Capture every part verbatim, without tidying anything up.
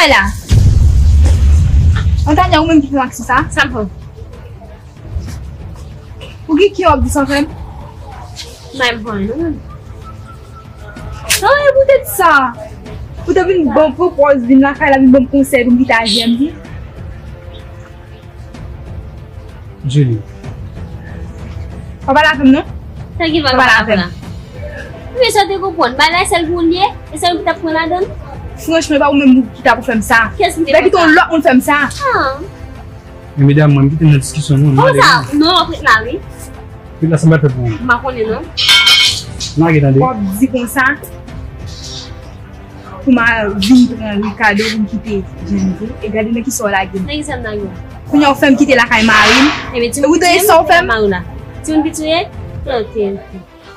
Ay la. Antanya, ou menm ki fè m aksyon sa? Sa m fè w? Ou gen kè w ap di sa fè m? M pa menm konn non. An, e poutèt sa. Ou te vin ban m pwopòz, vin lakay la, vin ban m konsèy pou m kite a J M J. Julie. Pa pale avè m non. Sa ki pa pale avè m la? Men sa te konprann. Bagay la sèl pou l ye, e sèl ou ki t ap pran ladan l. Franchman, e pa ou menm ki ta pou fè m sa. Kiyès ki te fè sa? Kite yon lòt moun fè m sa. Ah. Men medam, mwen, m kite m nan diskisyon nou. Kòman sa? Non, w ap ret la, wi. Ret la, sa m pral fè pou ou. M pa konnen non. Lage tande. W ap di konsa. Pou m al vin pran Ricardo pou m kite Jennifer. E gade nan kisa w lage m. Nan kisa m lage w? Kounye a w fè m kite lakay mari m. Ebyen, timoun piti w ye, sa w fè m? Mari w la. Timoun piti w ye? Ok, ok.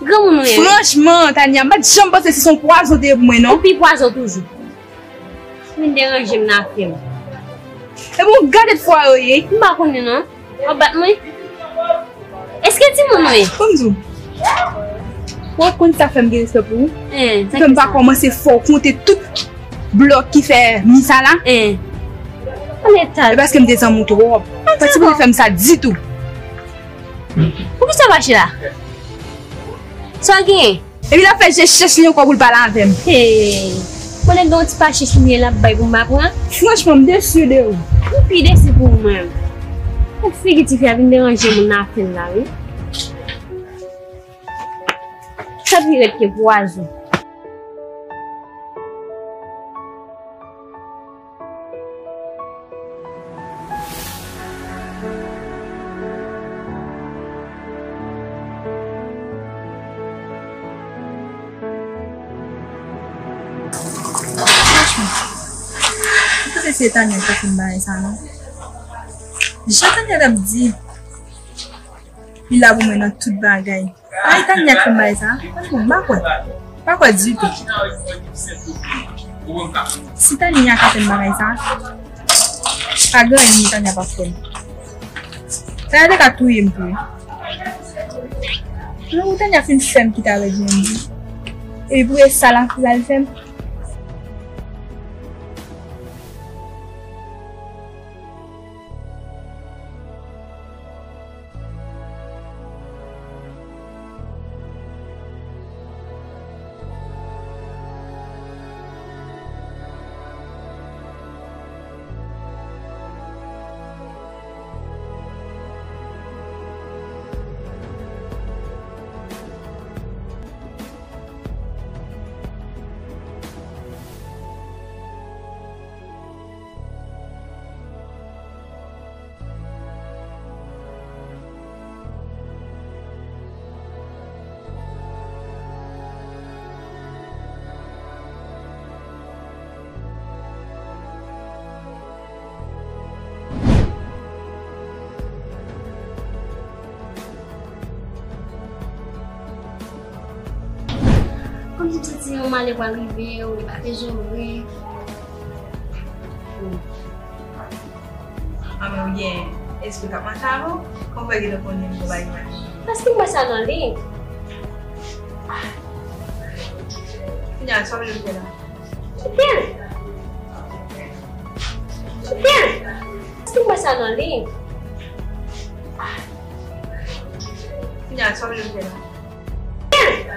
Granmoun ou ye? Franchman, Tania, m pa t janm panse se yon pwazon w te ye pou mwen, non. Ou pi pwazon toujou. Vin deranje m nan afè m. Ebyen, w gade fwa yo ye. M pa konnen, non. W ap bat mwen? Èske timoun ou ye? Ban m di w. Ou konn sa fè m gen respè pou ou? Fè m pa kòmanse fè w konte tout blòk ki fè mi sa la? An eta. E paske m te zanmi w twòp. Fò ti moun fè m sa ditou. Poukisa w fache la? Sa w genyen? Epi l ap fè je chèch li ankò pou l pale avè m. Hey! Konnen gen yon ti pa chèch li l ap bay pou m pa pran. Franchman, m desi de ou. M pi desi pou ou menm. Ou figi tifi a vin deranje moun nan afè l la, wi. Sa pi rèd ke pwazon. Franchman, m panse se Tania k ta fè m bagay sa non. Jan Tania t ap di, li la pou mwen nan tout bagay. Ay, Tania k fè m bagay sa. Franchman, m pa kwè. M pa kwè ditou. Si Tania ka fè m bagay sa, pa gen anyen Tania p ap fè m. Tania te ka touye m tou wi. Jan pou Tania fin fè m kite avèk Jendy. Epi pou e sa la pou l al fè m. Kòmsi m santi yon malè pral rive, ou debake jere. Manman, ou gen espri k ap mache avè w? Kòman w fè gentan konnen m gon bagay ki mache? Paske m wè sa nan li. Kounye a, sa w vle m fè la? Kite l! Kite l! Paske m wè sa nan li. Kounye a, sa w vle m fè la? Kite l!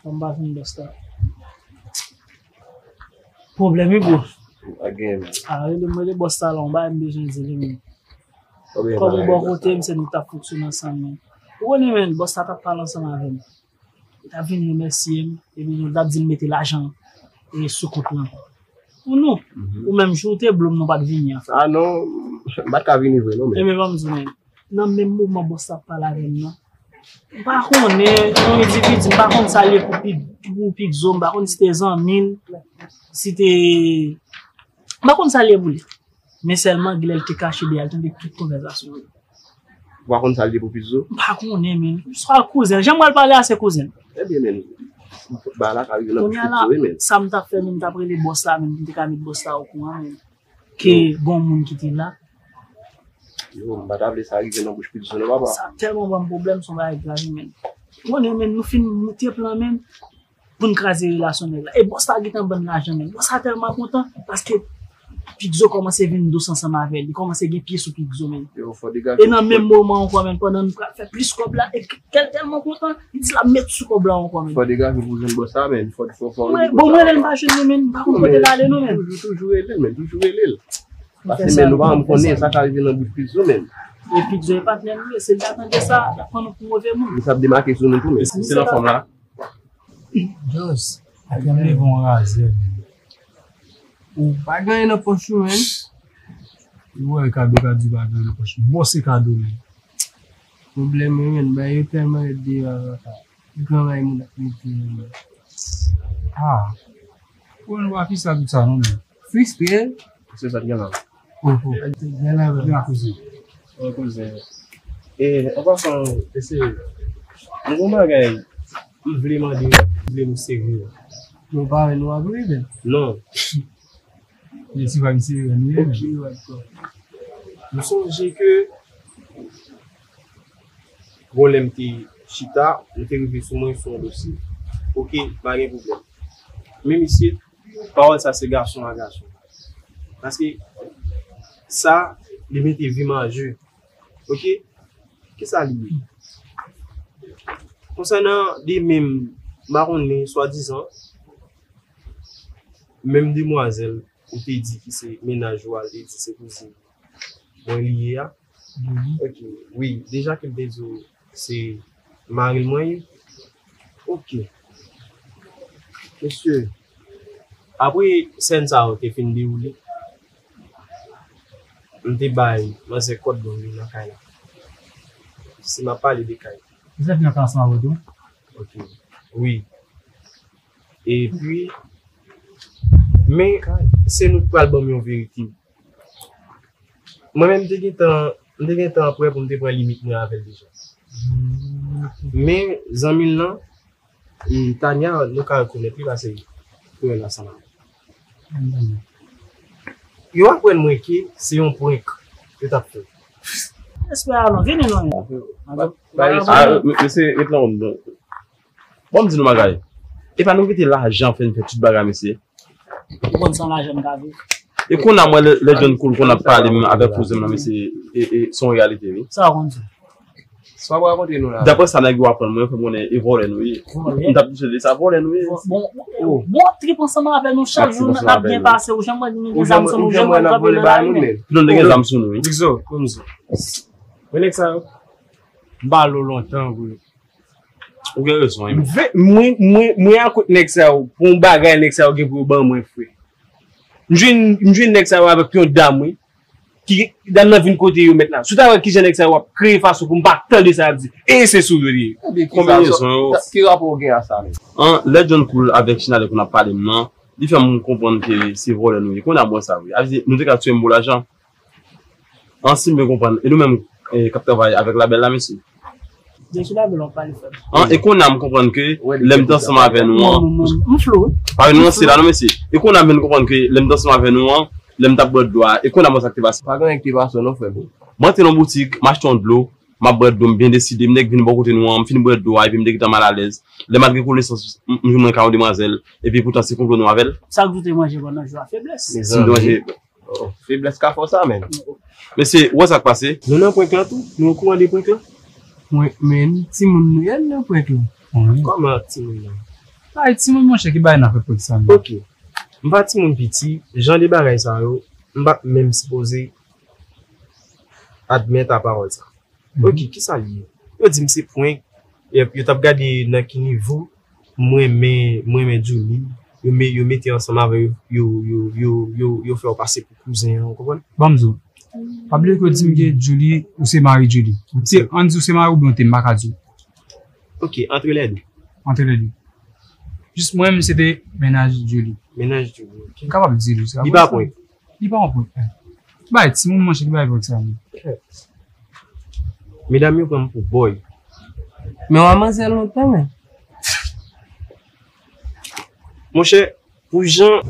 Anba vin bòs la. Pwoblèm wi bro. Pa gen. A, rele m, rele bòs sa la, yon bagay m bezwen di li menm. Kòm ou bò kote m, se nou t ap fonksyone ansanm menm. Ou konnen menm, bòs sa t ap pale ansanm avè m. Li t ap vin remèsye m, epi nou t ap di l mete lajan e sou kont lan. Pou nou, ou menm jou ou te blo m, nou pa t vini an. A non, m pa t ka vini vre non, men. Ebyen, ban m di w menm. Nan menm moman bòs la ap pale avè m nan, m pa konnen, yon endividi, m pa konn sa l ye pou Pi-, pou Pikzo, m pa konn si te zanmi l, si te, m pa konn sa l ye pou li. Men sèlman, genlè l te kache dèyè l tande tout konvèsasyon yo. Ou pa konn sa l ye pou Pikzo? M pa konnen, men. Swa kouzen l. Jan m pral pale a, se kouzen l. Ebyen, men, bagay la ka rive nan bouch Pikzo, wi, men. Kounye a la, sa m t ap fè, men, m t ap rele bòs la, men, m te ka met bòs la okouran, men. Ke gon moun ki te la. Yo, m pa ta vle sa rive nan bouch Pikzo non, papa. Sa tèlman ban m pwoblèm, se yon bagay grav, men. Ou konnen, men, nou fin moute plan, men, pou n kraze relasyon nèg la. E bòs la gentan ban n lajan, men. Bòs la tèlman kontan, paske Pikzo kòmanse vin dous ansanm avè l. Li kòmanse gen pye sou Pikzo, men. Yo, fò degaje. E nan menm moman ankò, men, pandan n pral fè plis kòb la, e kè l tèlman kontan, li di l ap met sou kòb la ankò, men. Fò degaje pou jwenn bòs la, men. Fò, fò, fò. Mwen, bon, mwen, lè m pa jwenn li, men, m pa konn kote l ale, non, men. Toujou, toujou rele l, men, toujou rele l. Paske, men, nou pa janm konnen sa ka rive nan bouch Pikzo, men. E Pikzo e patnè m li ye, si l ta tande sa, l ap pran nou pou move moun. Li t ap demake sou nou tou, men. Se nan fòm la. Jos, atè m leve yon razè, men. Ou pa gen anyen nan pòch ou, men. Ou wè kado ka di pa gen anyen nan pòch. Bon, se kado, men. Pwoblèm yo, men, bagay yo tèlman rèd deyò a, papa. Gran bagay moun ap mete yo, men. Ah. Ou wè nou pa fis la tout sa, non, men. Fis, men. Se sa t gen la. Oh, oh. Gen la, men. Gen la, kouzen. Oh, kouzen. E, an pasan, mesye, m gen yon bagay m vle mande nou, m vle nou serye. Nou pa wè nou ap rive? Non. Mesye pa misye, nou ye. Ok. M sonje ke gon lè m te chita, nou te rive sou mwen sou yon dosye. Ok, pa gen pwoblèm. Men mesye, pawòl sa se gason a gason. Paske sa, li mete vi m an je. Ok? Kisa li ye? Konsènan de menm, m pa konnen, swadizan, menm demwazèl, ou te di ki se mennaj ou a, ou te di se kouzin mwen li ye a. Mhm. Ok, wi, deja ke m te di w se mari l mwen ye. Ok. Mesye, apre sèn sa yo te fin dewoule, m te bay manzè kòd ban m nan kay la. Si m ap pale de kay. Joseph nan kay ansanm avè w tou? Ok. Wi. Epi, men, se nou k pral ban m yon verite. Mwen menm, m te gentan, m te gentan prè pou m te pran limit mwen avè l deja. Men, zanmi l lan, e Tania, nou ka rekonèt li paske nou wè l ansanm avè l. Yo aprann mwen ke se yon prank yo t ap fè. Espè alon, vini non. Ah, mesye, ret lan. Bon, m di nou bagay. E pa nou kite lajan fè n fè tout bagay, mesye. Ou konn san lajan m ka viv. E konn a mwen, lè, lè John Cool konn ap pale m avèk kouzen m nan, mesye, e, e, se yon reyalite, wi. Sa w konn di? Sa w rakonte nou la? Daprè sa nèg yo aprann mwen, fè m konnen e vòlè nou ye. Vòlè? M t ap touche de sa, vòlè nou ye. Bon, bon, bon, trip ansanm avè nou chak jou, n ap byen pase, ou janm wè nou gen zam sou nou, ou janm wè n ap vole bagay moun, men. Piton nou te gen zam sou nou, wi. Bigzo, konn sa. Men nèg sa yo, m pa lo lontan, vre. Ou gen rezon, wi. Mwen, mwen, mwen, mwen akot nèg sa yo, pou yon bagay nèg sa yo gen pou yo ban mwen, frè. M jwenn, m jwenn nèg sa yo avèk yon dam, wi. Ki, dam nan vin kote yo mèt la. Si w ta wè kijan nèg sa yo ap kreye fason pou m pa tande sa y ap di. E se sou yo li ye. Konbyen rezon yo? Ki rapò w gen a sa menm? An, lè John Cool avèk Chinalè konn ap pale m nan, li fè m konprann ke se vòlè nou ye. Konn a mwen sa, wi. A vle di, nou te ka tiye m pou lajan. An, si m byen konprann, e nou menm, e, k ap travay avèk labèl la, mesye? De ki labèl w ap pale, frè m? An, e konnya m konprann ke lè m t ansanm avè nou an, m flou, wi. Pa vin ranse la non, mesye. E konnya m vin konprann ke lè m t ansanm avè nou an, lè m t ap bwè dlo a, e konnya m wè sa k te pase. Pa gen anyen ki te pase non, frè m. Mwen antre nan boutik, m achte yon dlo, m ap bwè dlo, m byen deside, m nèk vin bò kote nou an, m fin bwè dlo a, epi m te gentan malalèz. Lè malgre konesans, m, m jwenn mwen ka yon demwazèl, epi poutan se konplo nou avè l. Sa k di w te manje pandan jou a, feblès. Si m te manje, Oh, feblès ka fè w sa, menn. Mesye, ou wè sa k pase? Nou nan prank lan tou? Nou okouran de prank lan? Mwen, men, timoun nou ye nan prank lan. Kòman timoun nan? Ay, timoun, monchè, ki bagay n ap fè prank sa, menn? Ok. M pa timoun piti, jan de bagay sa yo, m pa t menm sipoze admèt a pawòl sa. Ok, kisa l ye? Yo di m se prank, yo, yo t ap gade nan ki nivo m renmen, m renmen Djouly, yo, me- yo mete ansanm avè yo, yo, yo, yo, yo, yo fè w pase pou kouzen an, ou konprann? Ban m di w, pa bliye ke w di m ke Djouly, ou se mari Djouly. Ou te, ann di w se mari oubyen ou te, m pa ka di w. Ok, entre les deux. Entre les deux. Jis mwen menm, se te mennaj Djouly. Mennaj Djouly, ok. M kapab di l, se pa prank. Li pa prank. Li pa yon prank. Bay timoun manchè ki bay prank sa menm. Medam yo pran m pou bòy. Men w a manzè lontan, men. Monchè, pou jan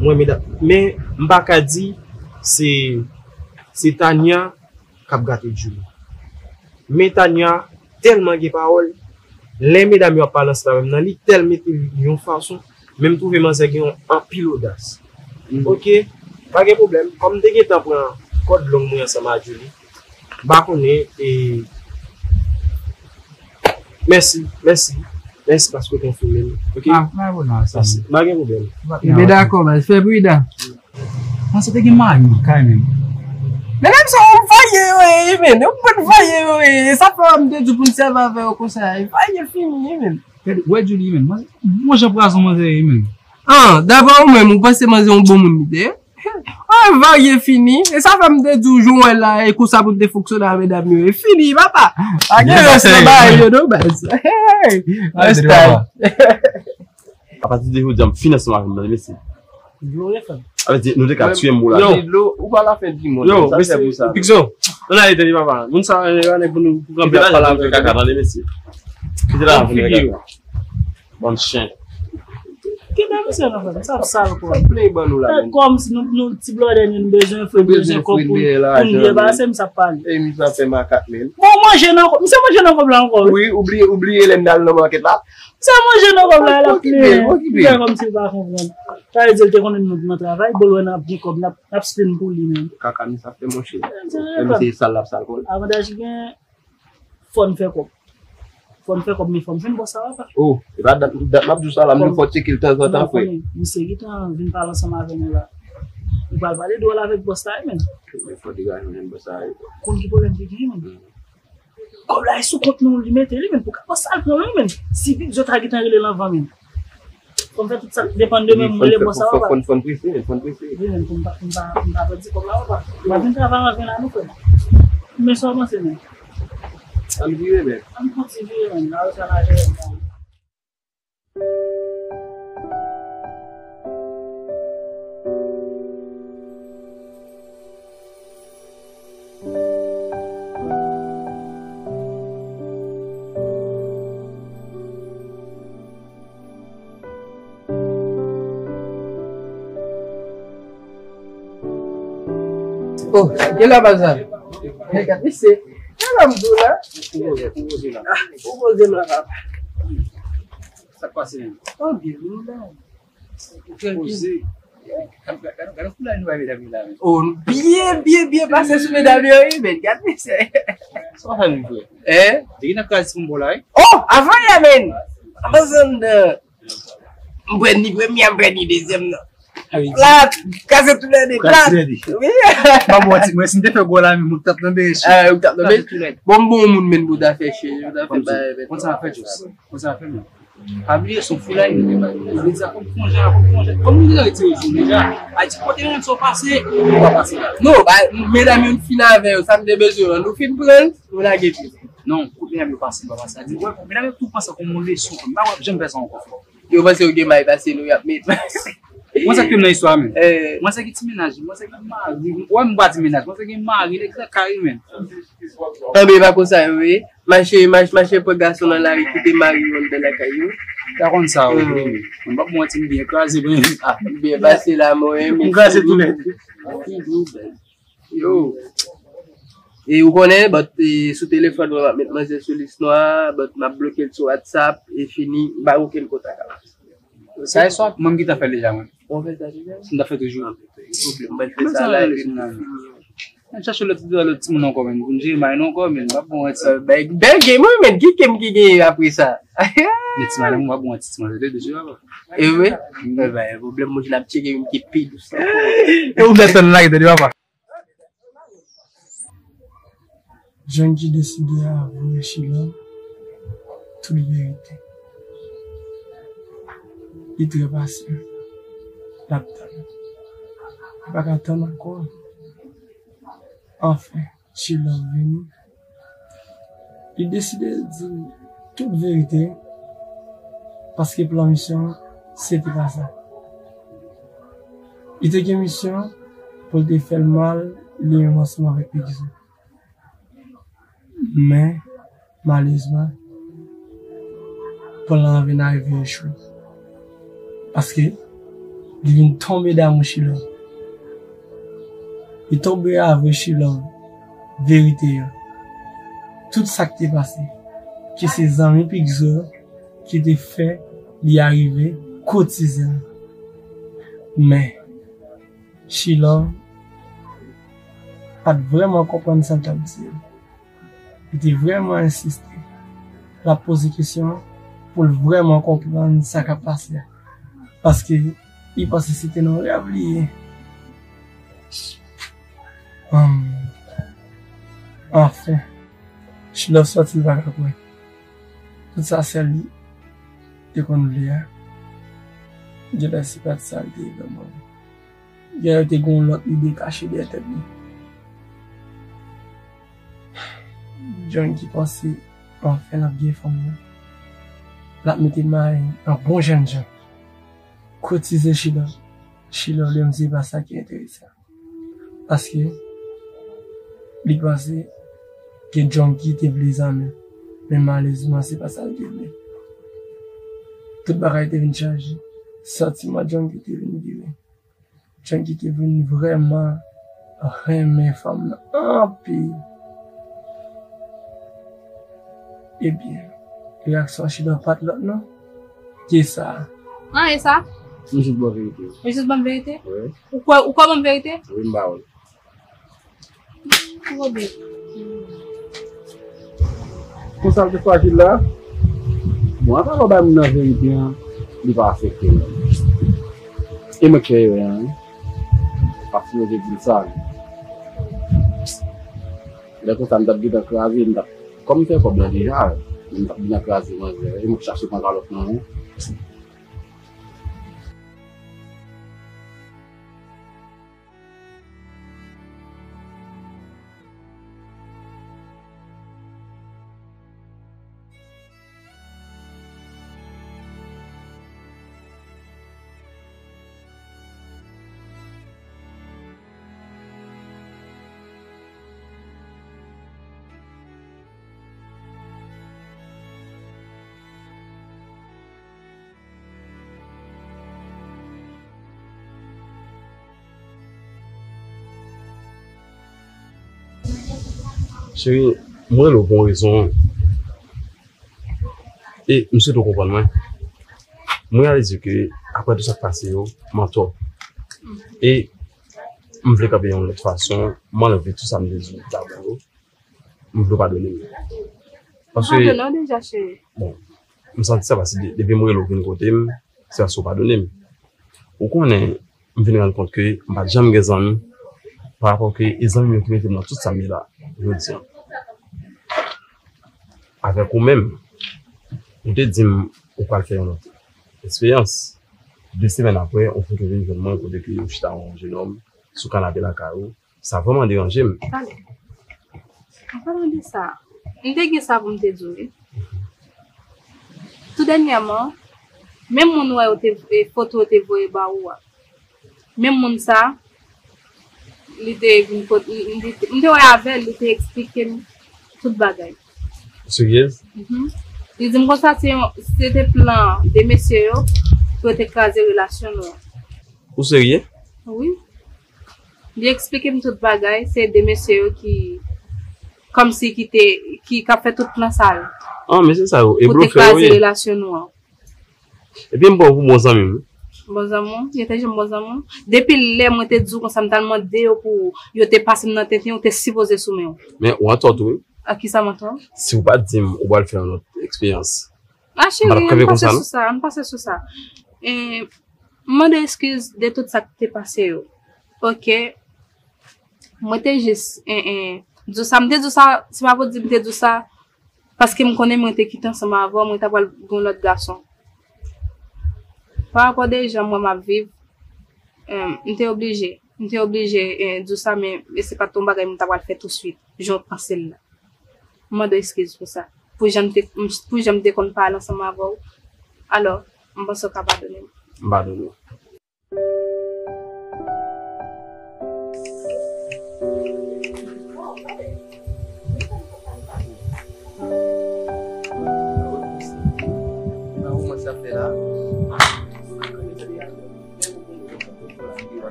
mwen medam, men m pa ka di se, se Tania k ap gate Djouly. Men Tania tèlman gen pawòl, lè medam yo ap pale ansanm avè m nan, li tèl mete l yon fason, men m twouve manzè gen yon anpil odas. Ok, pa gen pwoblèm. Kòm m te gentan pran kòd long mwen ansanm a Djouly, m pa konnen, e, mèsi, mèsi, mèsi paske w konfime m. Ok? Ah, pa gen pwoblèm sa. Mèsi. Pa gen pwoblèm. Ebyen dakò, baz, fè pridan. Mwen se te gen mari nan kay menm. Men menm sa w vaye yo ye, men. Ou konprann vaye yo ye. Sa fè m te di w pou n sèvi avè yo konsa. Vaye fini, men. Gade, wè Djouly, men. Mwen, mwen jan pwazon manzè ye, men. Ah, daprè ou menm, ou panse manzè yon bon moun li te ye? Ah, vaye fini. E sa fè m te di w, jan w wè la, e konsa pou n te fonksyone a medam yo. E fini, papa. Pa gen rès nan bagay yo, non, baz. Hey, hey. Respè. Apati de jodi a, m fin ansanm avè m, tande mesye. Dlo ye fè. Apati nou te ka tiye m pou la. Yo, dlo, ou pa la fen di mwen. Yo, sa mesye, pou sa. Pixo, ann ale tande papa. Moun sa, eh, ann ale pou nou, pou kanpe la, pale avè kaka, tande mesye. Kite la, figi yo. Bann chen. Kite misye nan fè, sa sal kò. Play ban nou la, men. Kòm si nou, nou ti blòdè nou bezwen fre, bezwen kòb pou, pou nou depase, misye ap pale. E misye ap fè makak, men. Bon, manje nan kòb, misye manje nan kòb la ankò, wi. Wi, ou bliye, ou bliye lè n al nan makèt la. Sa manje nan kòb la, l ap plenyen. Li fè kòmsi l pa konprann. Sa vle di l te konnen nou nan travay, bon, lè n ap gen kòb, n ap, n ap spend pou li menm. Kaka misye ap fè, monchè. Misye sal, l ap sal kò l. Avantaj ki gen, fò n fè kòb. Fò n fè kòb, men fò n jwenn bòs sa, papa. Oh, e pa dat, dat m ap di w sa la, m di w fò tcheke l tanzantan, frè. Misye gentan vin pale ansanm avè nou la. Li pral pale dwòl avèk bòs sa, men. Men fò degaje w jwenn bòs sa, wi. Konn ki pwoblèm ki genyen, men. Kòb la e sou kont nou li mete li, men pou ka bòs sa l pran, wi, men. Si Big Zo ta gentan rele l anvan, men. Fò m fè tout sa k depann de mwen, m rele bòs sa, papa. Fò n, fò n prese, men, fò n prese. Wi, men pou m pa, pou m pa, pou m pa pèdi kòb la, papa. M ap vin travay anvan la, non, frè. Men sa w panse, men. Ann vire, men. Ann kontinye, men. N a resi ann al jere, men. Oh, gen la bazan. Gade, se. Gade la m di w la. Ou poze, ou poze la. Ah, ou poze m la, papa. Sa k pase menm? Oh, byen, byen la. Poze. Gade, gade, gade koulè nou bay medam yo la, men. Oh, byen, byen, byen pase sou medam yo, wi, men. Gade, se. Sa w fè menm, frè? Hein? Depi n ap kraze ti konbo la, wi. Oh, avan yè, men. Avan zòn de. M pran ni premye, m pran ni dezyèm nan. Plat, kraze tou lè de, plat. Wi. Bon, bon, ti, mwen, si m te fè gòl la, men, ou t ap tonbe, chè. Ah, ou t ap tonbe. Bon, m bon moun, men, pou ta fè, chè. Ou ta fè bagay, men. Konn sa fè, Jous. Konn sa fè, men. Pa bliye, se yon foulay, men, men, men, sa, konn konjè, konn konjè. Kòm nou deja retire jou deja, a di, kote menm sa w pase, ou pa pase la. Non, ba, medam yo fin avè yo, sa m te bezwen, nou fin pran, nou lage tou. Non, kote medam yo pase, nou pa pase. A di, wè, medam yo tou pran sa kòm yon leson, m pa wè, janm fè sa ankò, frè. Yo panse yo gen may pase nou, y ap met. Mwen sa ki nan istwa, men. Eh. Mwen sa ki ti mennaj, mwen sa ki mari. Wè, m pa ti mennaj, mwen sa ki mari, nèg nan kay, men. Anben, e pa konsa yo ye. Mache, mache, mache pran gason nan lari, kite mari yo anndan lakay yo. Ta konn sa, wi. Hmm. Mwen p ap manti, m byen kraze, men. Ah, m byen pase la, mwen, men. M kraze tou nèt. Yo. E ou konnen, but, e, sou telefòn mwen, m ap met manzè sou lis nwa, but m ap bloke l sou WhatsApp, e fini, m pa gen okenn kontak avè l. Sa e swa, mwen m gentan fè l deja, mwen. Ou fè sa deja? M ta fè toujou. Ah, pa gen pwoblèm, mwen fè sa la, epi m fini. Mwen chache lòt, lòt timoun ankò, men. Pou m jere may nou ankò, men. M ap bon, wè, ti. Euh, bèl, bèl game, wi, men. Ki game ki genyen apre sa? Men ti madanm, w ap bon ti manje de, de, papa. E vre? E ben, pwoblèm manje l ap tcheke yon ki pi dous ankò. E ou mèt tann la, tande, papa. John ki deside avwe Sheila tout verite. Li trè pasyan. L ap tann. Li pa ka tann ankò. Anfen, Sheila vini. Li deside di l tout verite, paske plan misyon an, se te pa sa. Li te gen misyon pou l te fè l mal, li menm ansanm avèk Piggy. Men, malerezman, plan an vin arive echwe. Paske li vin tonbe damou Sheila. Li tonbe avwe Sheila verite a. Tout sa k te pase, ke se zanmi Piggy yo ki te fè li arive koutize l. Men, Sheila pa t vrèman konprann sa l t ap di yo. Li te vrèman ensiste. L ap poze kesyon pou l vrèman konprann sa k ap pase a. Paske li panse se te nan rèv li ye. Hum. Anfen, Sheila sòti, li pa ka kwè. Tout sa sè li te konn vle a, genlè se pa t sa l te vrèman vle. Genlè te gen yon lòt lide kache dèyè tèt li. John ki panse anfen l ap gen fanm nan. L ap mete may nan bon jènjan. Koutize Sheila. Sheila li menm se pa sa ki enterese l. Paske li panse ke John ki te vle zanmi. Men malerezman se pa sa l te vle. Tout bagay te vin chanje. Santiman John ki te vin vire. John ki te vin vrèman renmen fanm nan anpil. Ebyen, reyaksyon Sheila pa t lòt non. Ki sa? An, e sa? M jis ba w verite. Ou jis ban m verite? Wi. Ou kwè, ou kwè ban m verite? Wi, m ba w l. Konsa l te frajil la. Bon, atravè bay moun nan verite an, li pa afekte m. E mwen k fè erè an, wi. Pa sipoze di l sa. Lè konsa, m t ap gentan kraze, m t ap, kòm m fè kòb la deja, m t ap gentan kraze manzè, e mwen k chache pran kalòt nan, wi. Cheri, mwen rele w pou yon rezon. E m swete w konprann mwen. Mwen reyalize ke apre tout sa k pase yo, m antò. E m vle kanpe yon lòt fason, m anlve tout sa m te di w dabò yo. M vle w padone m. Paske, padone w deja, cheri. Bon, m santi sa paske de-, depi m rele w vin kote m, se paske w padone m. Ou konnen, m vin rann kont ke m pa t janm gen zanmi, pa rapò ke e zanmi m yo ki mete m nan tout sa m ye la jodi an. Avèk ou menm, ou te di m ou pral fè yon lòt eksperyans. De semèn apre, yon foto vin jwenn mwen kote ke ou chita yon jenòm sou kanape lakay ou. Sa vrèman deranje m. Tande. An palan de sa, m te gen sa pou m te di w, wi. Tou dènyèman, menm moun ou wè yo te, e, foto yo te voye ba ou a, menm moun sa, li te vin kot, li, li te, m te wè avè l, li te eksplike m tout bagay. Ou seryez? Mhm. Li di m konsa se yon, se te plan de mesye yo pou yo te kraze relasyon nou an. Ou serye? Wi. Li eksplike m tout bagay, se de mesye yo ki, kòmsi ki te, ki, k ap fè tout plan sa yo. An, mesye sa yo, e blofè yo ye. Pou te kraze relasyon nou an. Epi m pran w pou bon zanmi m. Bon zanmi w? Yo te janm bon zanmi w? Depi lè mwen te di w konsa, m t al mande yo pou yo te pase m nan tenten, ou te sipoze sou men w. Men ou antò tou, wi. A kisa m antò? Si w pa t di m ou pral fè yon lòt eksperyans, Ah, cheri, ann pase sou sa, ann pase sou sa. E, m mande eskiz de tout sa k te pase yo. Ok. Mwen te jis, en, en, di w sa, m te di w sa, se pa pou di m te di w sa, paske m konnen mwen te kite ansanm avè w, mwen ta pral gen yon lòt gason. Pa rapò de jan mwen m ap viv, em, m te oblije, m te oblije, eh, di w sa, men, men se pa t yon bagay mwen ta pral fè touswit, jan w panse l la. M mande w eskiz pou sa. Pou jan m te, pou jan m te konn pale ansanm avè w. Alò, m panse w ka padone m. M padone w.